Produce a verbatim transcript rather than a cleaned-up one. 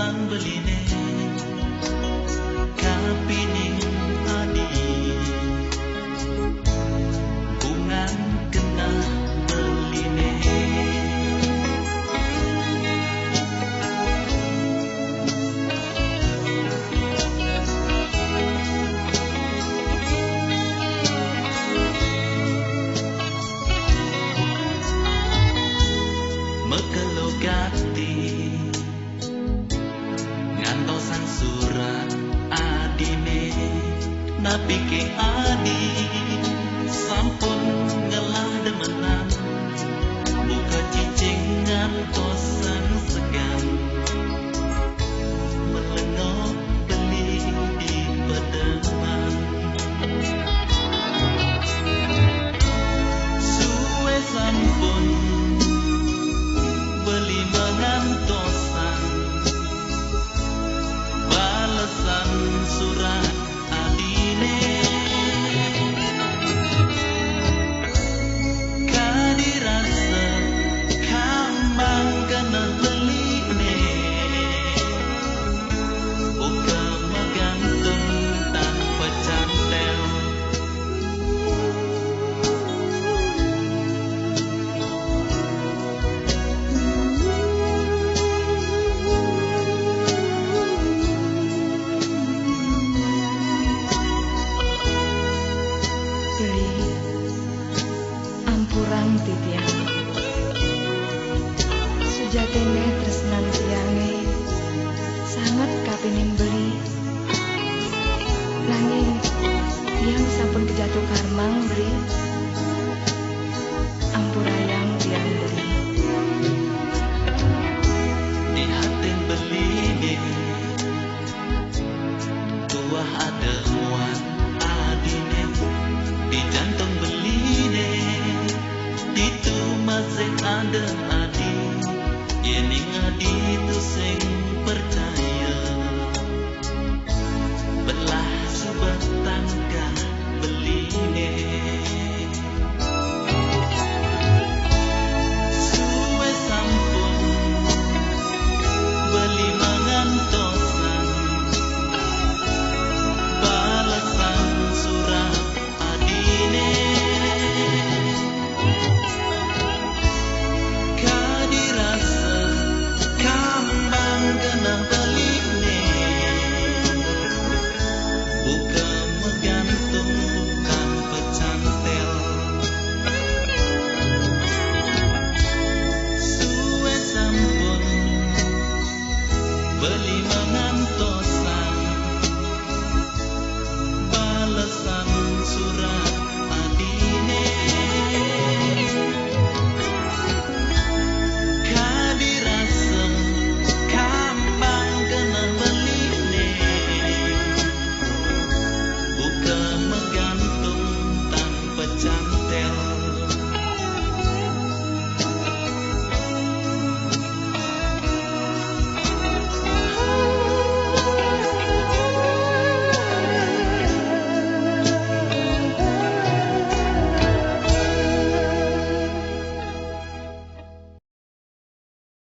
beline, kapining adi, bungan kenah beline. Mekelo gati ngantosang surat adine, napike adi sampun ngelah demenan, buka cicing ngantosang segan, melengok beli di pedeman. Suwe sampun beli mengantosang balesan surat adine. Kadi rasa kambang kena beline, uga magantung tanpa cantel. Beli, ampurang titiang. Sujatine tresnan tiange sanget kapining beli. Nanging tiang sampun kejatuh karmang, beli. Ampurayang tiang, beli. Di hatin beline tuah ada muat adine, di jantung beline ditu masih ada adi. Yening adi tusing percaya, belah suba tangkah beline. Suwe sampun beli mangantosang balesan surat adine. Kadi rasa kambang kena beline, buka magantung tanpa cantel. Suwe sampun beli mangantosang